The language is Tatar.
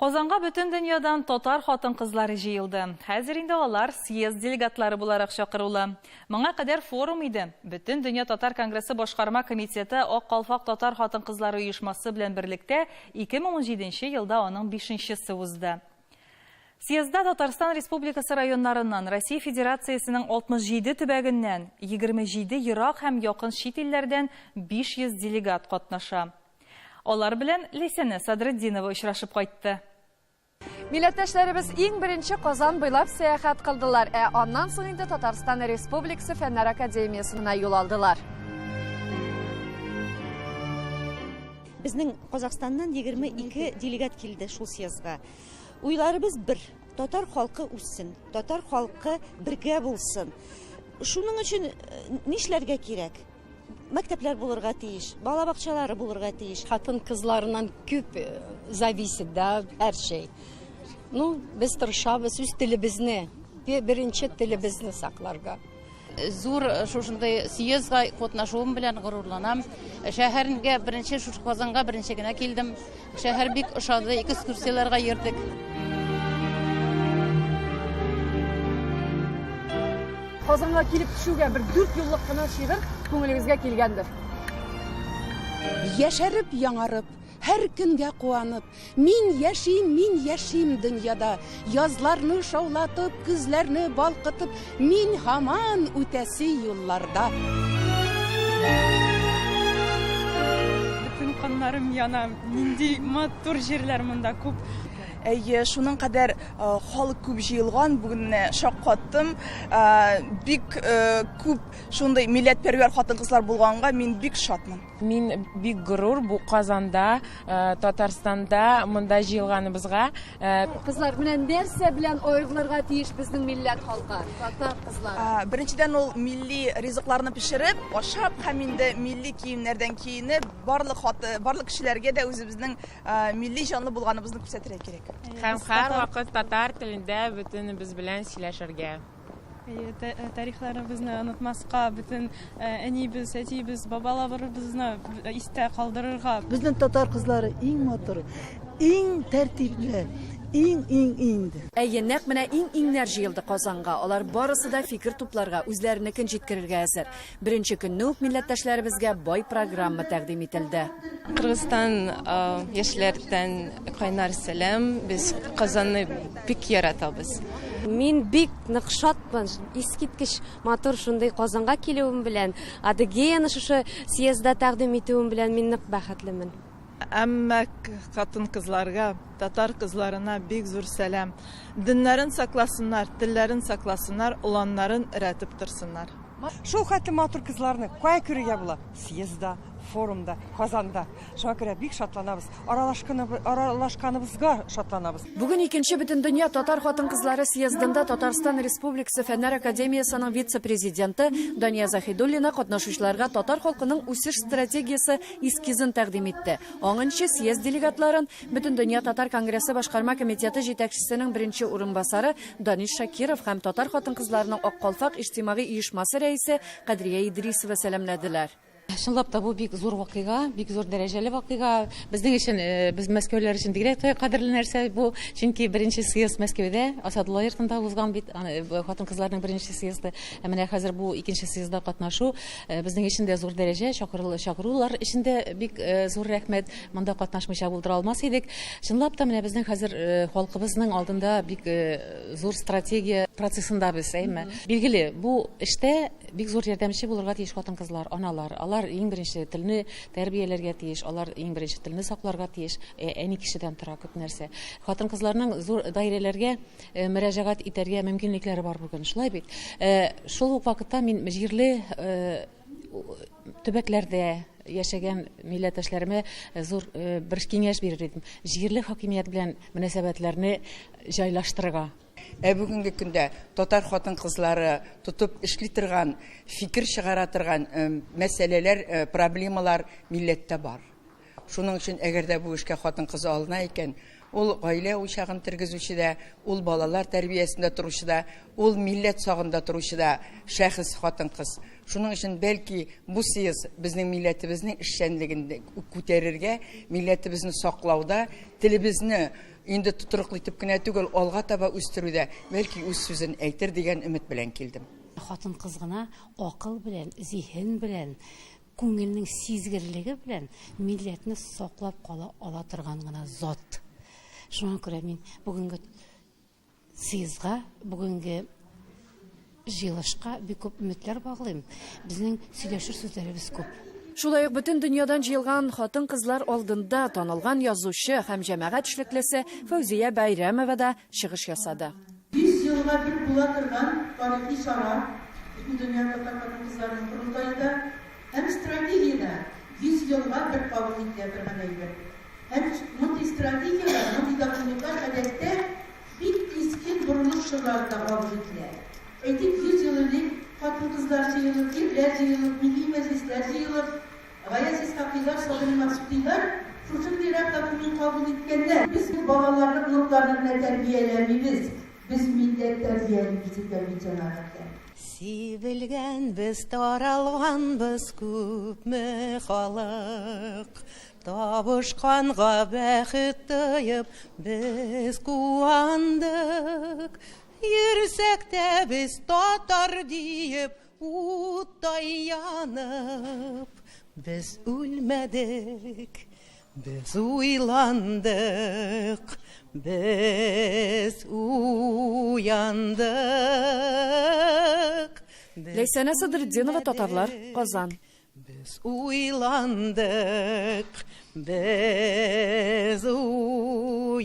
Казанга бөтен дөньядан татар хатын-кызлары җыелды. Хәзер инде алар съезд делегатлары буларак чакырулы. Моңа кадәр форум иде. Бөтендөнья татар конгрессы башкарма комитеты Ак калфак татар хатын-кызлары оешмасы белән берлектә 2017 елда аның бишенчесе узды. Съездда Татарстан Республикасы районнарыннан, Россия Федерациясенең 67 төбәгеннән, 27 ерак һәм якын чит илләрдән 500 делегат катнаша. Алар белән Ләйсәнә Садретдинова очрашып кайтты. Милләттәшләребез иң беренче Казан буйлап сәяхәт кылдылар, ә аннан соң инде Татарстан Республикасы Фәннәр академиясенә юл алдылар. Безнең Казахстаннан 22 делегат килде шул съездга. Уйларыбыз бер, татар халкы үссен, татар халкы бергә булсын. Шуның өчен нишләргә кирәк? Мәктәпләр булырга тиеш, бала бакчалары булырга тиеш. Хатын-кызларыннан күп э, зависит, да, һәр шей. Ну, без тырышабыз үз телебезне, беренче телебезне сакларга. Зур э, шушындый съездга катнашуым белән горурланам. Шәһәргә беренче шушы Казанга беренче генә килдем. Шәһәр бик ошады, экскурсияләргә йөрдек. Казанга килеп төшүгә бер дүрт юллык кына шигырь күңелегезгә килгәндер. Яшәреп, яңарып, һәр көнгә куанып, мин яшим, мин яшим дөньяда. Язларны шаулатып, көзләрне балкытып, мин һаман үтәсе юлларда. Бөтен каннарым яна, нинди матур җирләр монда күп. Әйе, шуның кадәр халык күп җыелган, бүген менә шаккаттым. Бик күп шундый милләтпәрвәр хатын-кызлар булганга мин бик шатмын. Мин бик горур бу Казанда, Татарстанда монда җыелганыбызга. Кызлар, менә нәрсә белән аерылырга тиеш безнең милләт халкы, татар кызлары? Беренчедән, ул милли ризыкларны пешереп, ашап һәм инде милли киемнәрдән киенеп, барлык хаты, барлык кешеләргә дә үзебезнең милли җанлы булганыбызны күрсәтергә кирәк. Һәм һәрвакыт татар телендә бөтенебез белән сөйләшергә. Әйе, тарихларыбызны онытмаска, бөтен әниебез, әтиебез, бабаларыбызны истә калдырырга. Безнең татар кызлары иң матур, иң тәртипле, иң, иң, иң. Әйе, нәкъ менә иң-иңнәр җыелды Казанга. Алар барысы да фикер тупларга, үзләренекен җиткерергә әзер. Беренче көнне үк милләттәшләребезгә бай программа тәкъдим ителде. Кыргызстан яшьләрдән кайнар сәлам, без Казанны бик яратабыз. Мин бик нык шатмын, искиткеч матур шундый Казанга килүем белән, Адыгеяны шушы съездда тәкъдим итүем белән мин нык бәхетлемен. Әмма хатын-кызларга, татар кызларына бик зур сәлам. Диннәрен сакласыннар, телләрен сакласыннар, оланнарын рәтеп торсыннар. Шул хәтле матур кызларны кая күрергә була? Съездда, форумда, Казанда. Шуңа күрә бик шатланабыз. Аралашканыбызга шатланабыз. Бүген икенче Бөтендөнья татар хатын-кызлары съездында Татарстан Республикасы Фәннәр академиясенең вице-президенты Дания Заһидуллина катнашучыларга татар халкының үсеш стратегиясе эскизын тәкъдим итте. Аңынчы съезд делегатларын Бөтендөнья татар конгрессы башкарма комитеты җитәкчесенең беренче урынбасары Данис Шакиров һәм татар хатын-кызларының Ак калфак иҗтимагый оешмасы рәисе Кадрия Идрисова сәламләделәр. Чынлап та бу бик зур вакыйга, бик зур дәрәҗәле вакыйга. Безнең өчен, э, без мәскәүлеләр өчен бигрәк тә кадерле нәрсә бу. Чөнки беренче съезд Мәскәүдә, Асадулла йортында узган бит, э, хатын-кызларның беренче съезды. Ә менә хәзер бу икенче съездда катнашу э, безнең өчен дә зур дәрәҗә, чакырулар өчен дә бик зур рәхмәт. Монда катнашмыйча булдыра алмас идек. Чынлап та менә безнең хәзер халкыбызның алдында бик зур стратегия процессында без, әйме. Билгеле, бу эштә бик зур ярдәмче булырга тиеш хатын-кызлар, аналар. Алар иң беренче телне тәрбияләргә тиеш, алар иң беренче телне сакларга тиеш. Әни кешедән тора күп нәрсә. Хатын-кызларның зур даирәләргә мөрәҗәгать итәргә мөмкинлекләре бар бүген, шулай бит? Шул ук вакытта мин җирле төбәкләрдә яшәгән милләттәшләремә зур бер киңәш бирер идем. Җирле хакимият белән мөнәсәбәтләрне җайлаштырырга. Ә бүгенге көндә татар хатын-кызлары тотып эшли торган, фикер чыгара торган мәсьәләләр, проблемалар милләттә бар. Шуның өчен, әгәр дә бу эшкә хатын-кыз алына икән, Ул гаилә учагын тергезүче дә, ул балалар тәрбиясендә торучы да, ул милләт сагында торучы да шәхес хатын-кыз. Шуның өчен, бәлки, бу съезд безнең милләтебезнең эшчәнлеген күтәрергә, милләтебезне саклауда, телебезне инде тотрыклы итеп кенә түгел, алга таба үстерүдә, бәлки, үз сүзен әйтер дигән өмет белән килдем. Хатын-кыз гына акыл белән, зиһен белән, күңелнең сизгерлеге белән милләтне саклап кала ала торган гына зат. Шуңа күрә мин бүгенге съездга, бүгенге җыелышка бик күп өметләр баглыйм. Безнең сөйләшер сүзләребез күп. Шулай ук бөтен дөньядан җыелган хатын-кызлар алдында танылган язучы һәм җәмәгать эшлеклесе Фәүзия Бәйрәмова да чыгыш ясады. 100 елга бер була торган тарихи чара, Бөтендөнья татар хатын-кызларының корылтае да һәм стратегия дә 100 елга бер кабул ителә торган әйбер. Һәм мондый стратегияләр, мондый документлар гадәттә бик кискен борылыш чорларында кабул ителә. Әйтик, 100 ел элек хатын-кызлар җыелып, ирләр җыелып, милли мәҗлесләр җыелып, Гаяз Исхакыйлар, Садри Максудилар шушындыйрак документ кабул иткәннәр. Без балаларны, оныкларны гына тәрбияләмибез, без милләт тәрбиялибез икән бит, җәмәгатьләр. Сибелгәнбез, таралганбыз күпме халык, Табышканга бәхет тоеп без куандык. Йөрсәк тә без татар диеп Уттай янып, без үлмәдек, без уйландык, без уяндык. Ләйсәнә Садретдинова, Татарлар, Казан. Без уйландык, без уяндык.